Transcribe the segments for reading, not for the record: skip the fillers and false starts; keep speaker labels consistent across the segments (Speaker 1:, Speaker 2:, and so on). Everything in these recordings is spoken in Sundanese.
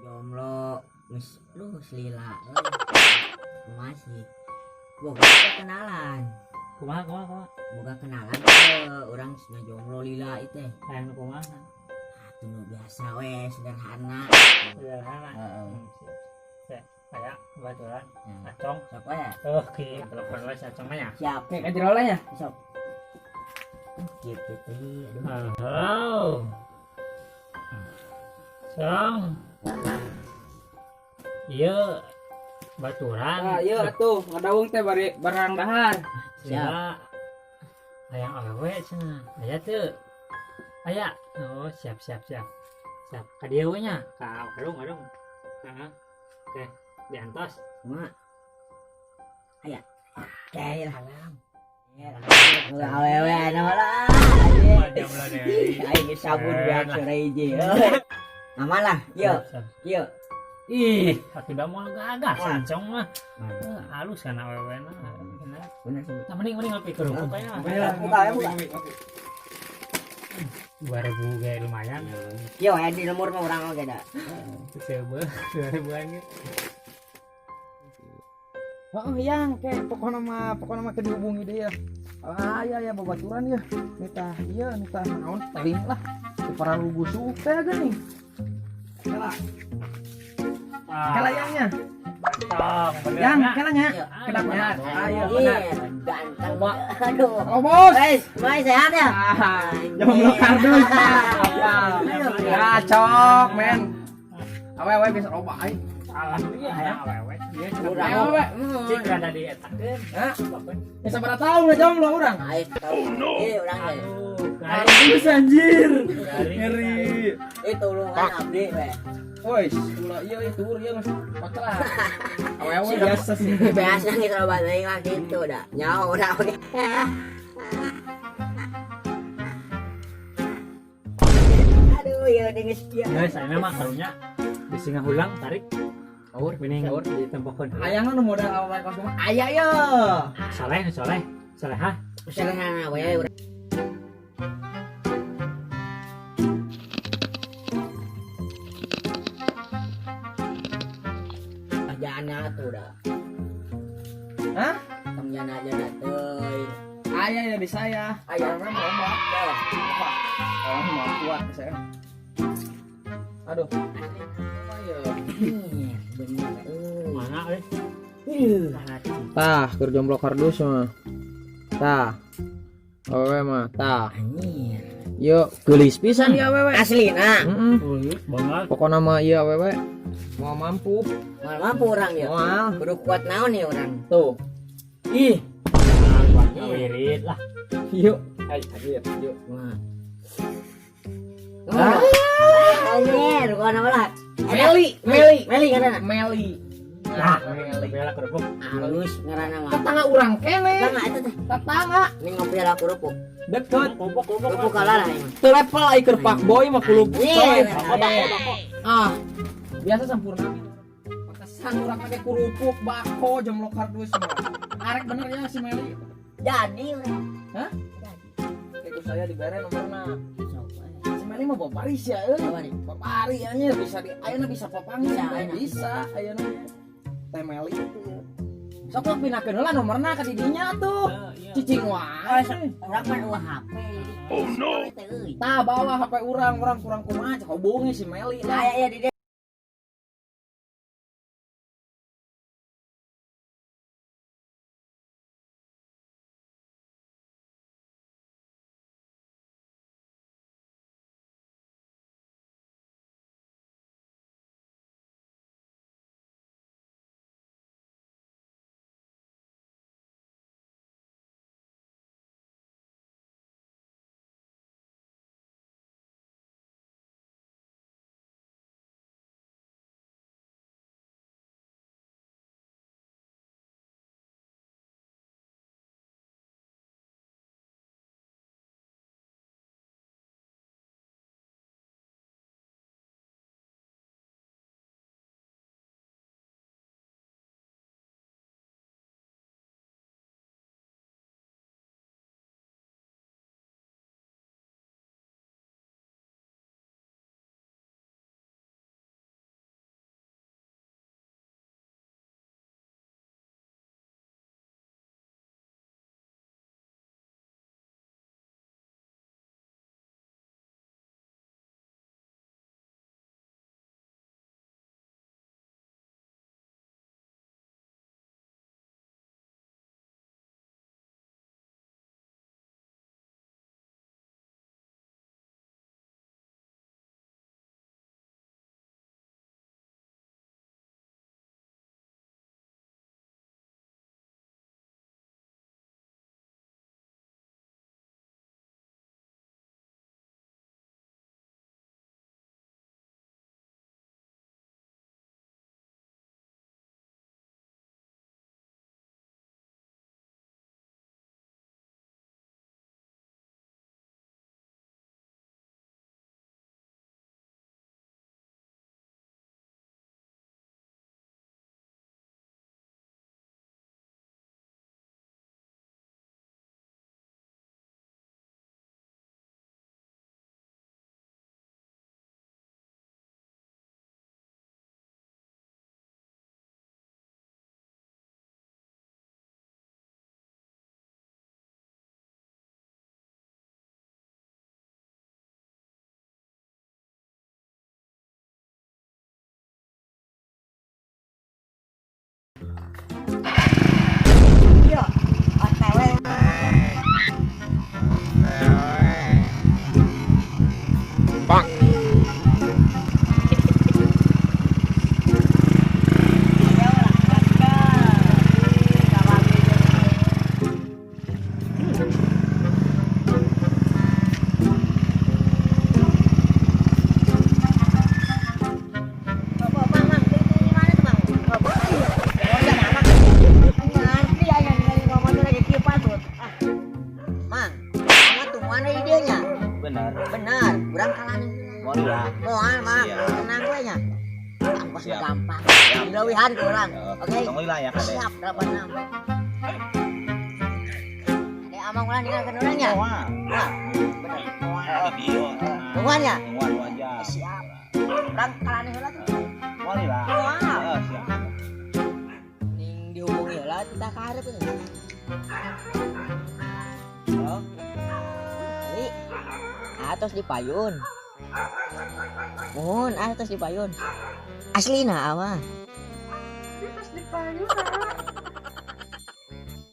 Speaker 1: Jomblo geus lu lila euy. Masih boga teh kenalan.
Speaker 2: Kumaha kumaha kumaha?
Speaker 1: Boga kenalan teh urang ngajomblo lila ieu teh.
Speaker 2: Hayang nu kumaha?
Speaker 1: Atuh nu biasa we, sederhana.
Speaker 2: Sederhana.
Speaker 1: Heeh.
Speaker 2: Siap. Aya baturan
Speaker 1: Hmm.
Speaker 2: Acong.
Speaker 1: Sok we.
Speaker 2: Oh, ki telepon we si Acong mah nya.
Speaker 1: Siap.
Speaker 3: Kayak ka jero lah ya.
Speaker 1: Sok. Gitu teh, aduh.
Speaker 2: Halo. Cong. Iya, baturan.
Speaker 3: Ah, iya atuh ngadaung teh bari barang dahar.
Speaker 2: Siap. Hayang awewe cenah. Aya teu? Aya. Oh, siap siap siap. Siap. Ka dieu we nya, ka warung warung. Heeh. Oke, diantos.
Speaker 1: Kumaha? Aya. Oke lah.
Speaker 2: Alam.
Speaker 1: Ya, awewe aya mah lah.
Speaker 2: Jomblo deui.
Speaker 1: Aing geus sabun beak sore hiji. Nama lah, yuk,
Speaker 2: Siap, siap.
Speaker 1: yuk.
Speaker 2: Ih, atuh da moal gagah
Speaker 1: Wah.
Speaker 2: sancong mah. Eh, halus kana awewe mah. Bener.
Speaker 1: Bener sih.
Speaker 2: Nah, mending mending ngopi kerupuk aya.
Speaker 1: Buka, ya, buka.
Speaker 2: 2000 ge lumayan.
Speaker 1: Yo, aya di lembur mah urang oge da.
Speaker 2: Seubeuh 2000-an ge.
Speaker 3: Heeh, yang kayak pokokna mah keur dihubungi deui ya. Ah, iya ya babaturan ya. Nitah ieu nitah naon teuing lah. Para lugu teh geuning. Kela, kela yangnya.
Speaker 2: Tong, bener
Speaker 3: Yang,
Speaker 2: nya.
Speaker 3: kelanya.
Speaker 1: Iya.
Speaker 3: Kedapnya. Ayo,
Speaker 1: Iya,
Speaker 3: benar.
Speaker 1: ganteng.
Speaker 3: Coba.
Speaker 1: Aduh.
Speaker 3: Oh, bos.
Speaker 1: Guys, mulai sehat ya?
Speaker 3: Ah, jomblo kardus. Ya, ya, cok, men. Awewe bisa loba aing.
Speaker 2: Alhamdulillah ya awewe. Ieu cenah
Speaker 1: Urang.
Speaker 3: Awewe.
Speaker 2: Cik rada dietakeun.
Speaker 3: Hah?
Speaker 2: Bapeun.
Speaker 3: Ya sabaraha tahun lah jomblo urang.
Speaker 1: Ayo, oh no. Eh, urang ge.
Speaker 2: Aduh, garing.
Speaker 3: Kardus anjir.
Speaker 2: Garing.
Speaker 3: Ngeri.
Speaker 1: Eh, tulungan abdi we.
Speaker 3: Woi, ulah ieu ieu tur ieu geus pacelah. Awewe biasa sih.
Speaker 1: Biasa gitu loba teuing mah gitu da. Nyaho urang oge. Aduh, ya geus ieu.
Speaker 2: Guys, ayeuna mah karunya bisi ngahulang tarik.
Speaker 3: Aur,
Speaker 2: Mending ditempokeun.
Speaker 3: Hayangna nu modal awewe kos mah aya ye.
Speaker 2: Soleh, soleh. Solehah.
Speaker 1: Sederhana we urang. Jana tuh dah.
Speaker 3: Hah?
Speaker 1: Tong jana jana teuing.
Speaker 3: Aya ya di saya.
Speaker 1: Aya.
Speaker 3: Awewe mah loba. Wah, orang mau kuat di saya. Aduh. Ayo.
Speaker 1: Iya, bener euy.
Speaker 2: Mana euy?
Speaker 1: Ih,
Speaker 3: Tah, keur jomblo kardus mah. Tah. Awewe mah, tah.
Speaker 1: anjir.
Speaker 3: Yo, geulis pisan ieu awewe.
Speaker 1: Asli nah.
Speaker 3: Heeh.
Speaker 2: Ulus banget.
Speaker 3: Pokona mah ieu awewe moal mampu.
Speaker 1: Moal mampu urang ya.
Speaker 3: Moal.
Speaker 1: Kudu kuat naon ya urang.
Speaker 3: Tuh. Ih,
Speaker 2: Wirid lah.
Speaker 3: yuk. Ay, anjir, yuk.
Speaker 1: Wah.
Speaker 3: Ah.
Speaker 1: Anjir, gua nama lah.
Speaker 3: Meli, Meli,
Speaker 1: Meli ngaranna.
Speaker 3: Meli.
Speaker 2: Nah,
Speaker 3: Meli.
Speaker 2: bela kerupuk.
Speaker 1: Halus ngaranna mah.
Speaker 3: Tetangga urang kene.
Speaker 1: Tetangga eta teh.
Speaker 3: Tetangga
Speaker 1: Ini ngopi lah kerupuk.
Speaker 3: deket.
Speaker 2: Kerupuk, kerupuk.
Speaker 1: Kerupuk kalah lah emang.
Speaker 3: Teu level ai keur Pak Boy mah kulupuk coy.
Speaker 1: Iya.
Speaker 2: Bako, bako, bako.
Speaker 3: Ah, biasa sempurna. Pantesan urang make kerupuk, bako, jomblo kardus mah. Arek bener ya si Meli.
Speaker 1: Jadi urang.
Speaker 3: Hah?
Speaker 1: Jadi.
Speaker 3: Kayak saya dibere nomorna.
Speaker 1: Sok we.
Speaker 3: Si Meli mah babaris ya euy.
Speaker 1: Babari.
Speaker 3: Babari anjir bisa di ayeuna bisa papanggih.
Speaker 1: Bisa, ayeuna.
Speaker 3: Bisa ayeuna. Teh Meli itu. Sok lo pindahkeun heula nomorna ka didinya tuh.
Speaker 2: Iya.
Speaker 3: Cicing wae.
Speaker 1: Urang mah eueuh HP. Oh no.
Speaker 3: Tah bawa HP urang, urang kurang kumaha hubungi si Meli lah.
Speaker 1: Aya ya di dieu.
Speaker 3: Bang.
Speaker 1: Benar. Benar, urang kalah
Speaker 4: Moal,
Speaker 1: moal mah, tenang we nya. Gampang gampang. Dileuwihan ku urang. Oke.
Speaker 4: Tong lila ya kade.
Speaker 1: Siap 86. Ade amang ulah ninggalkeun urang nya.
Speaker 4: Moal.
Speaker 1: Moal. Bener.
Speaker 4: Moal di dieu.
Speaker 1: Tungguan nya.
Speaker 4: Tungguan wajar.
Speaker 1: Siap. Urang kalah heula tuh.
Speaker 4: Moal lila.
Speaker 1: Moal.
Speaker 4: Heeh, siap.
Speaker 1: Ning dihubungi heula tah ka hareup ini. Halo. Jadi atos di payun. Mohon atos di payun. Aslina ama.
Speaker 3: Atos di payun.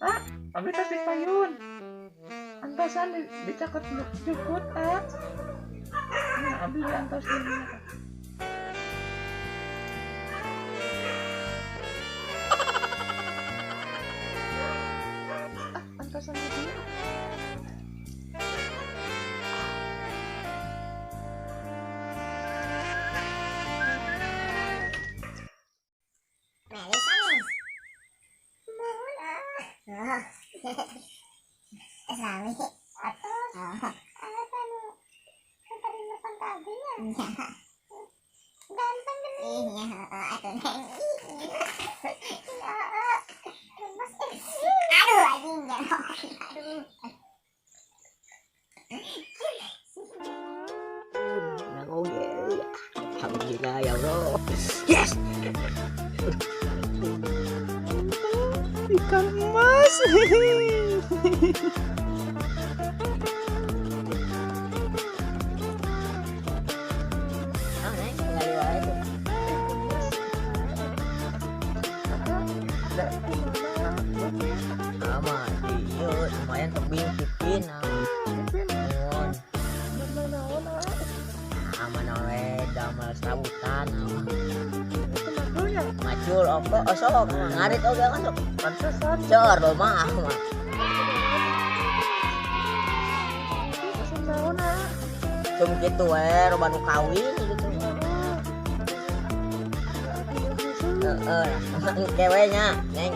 Speaker 3: Ah, abi tos di payun. Antosan dicakot jukut ah. Nah, abi antos di. Ah, antosan di.
Speaker 1: Alhamdulillah ya Allah. Yes.
Speaker 3: Ikan emas.
Speaker 1: Aman, iya lumayan tebing tipin. Aman oleh damel serabutan. Macul opo osok ngarit oge masuk.
Speaker 3: Pantesan.
Speaker 1: Cor mah mah. Cum kitu we loba nu kawin gitu. Heeh, kewe nya, Neng.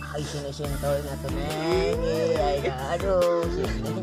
Speaker 1: Ai isin-isin teuing atuh Neng. Aduh, sini.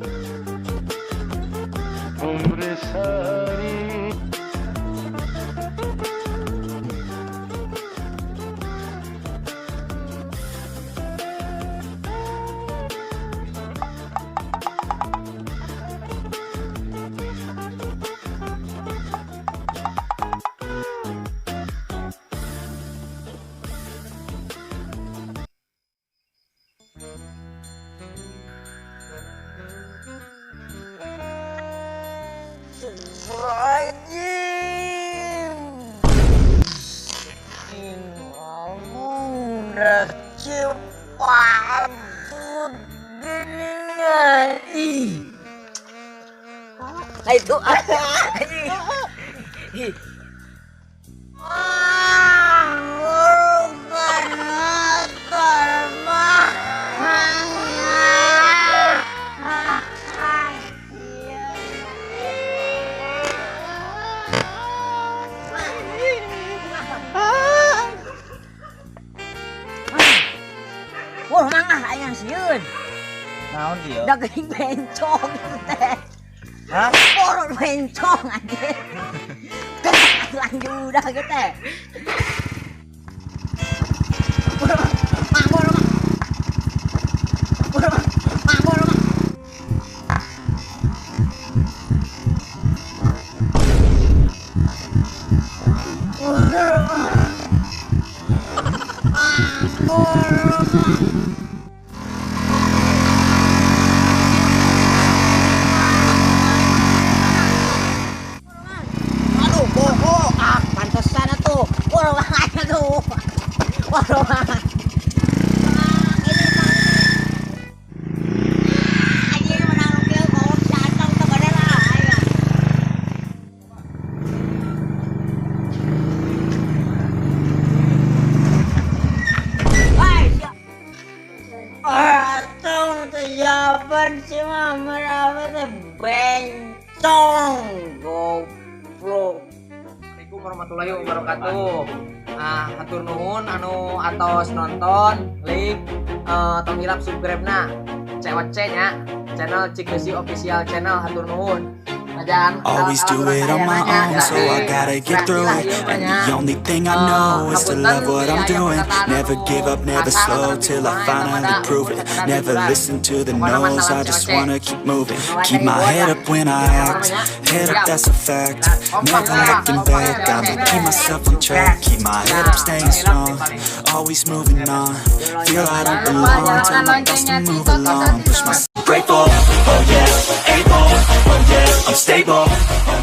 Speaker 1: Itu wah, mangah ayang sieun.
Speaker 4: Naon ieu?
Speaker 1: Daging bencong teh.
Speaker 4: Hah?
Speaker 1: Porot bencong anjir. Lanjut udah gitu teh. Aduh, boho, ah, pantesan atuh. Wah, aduh. Wah, anjir menang. Naon sih mah mereka teh bencong, goblok.
Speaker 3: Assalamualaikum warahmatullahi wabarakatuh. Ah, hatur nuhun anu atos nonton, like, tong hilap subscribe na. COC nya, channel Cikeusi Official Channel, hatur nuhun. Jangan
Speaker 5: Always do it on my own, so I gotta get through it. And the only thing I know is to love what I'm doing. Never give up, never slow, till I finally prove it. Never listen to the no's, I just wanna keep moving. Keep my head up when I act, head up, that's a fact. Never looking back, I'ma keep myself on track. Keep my head up, staying strong, always moving on. Feel I don't belong, tell my thoughts to move along. Push myself grateful, oh yeah, able, oh yeah, I'm stable, oh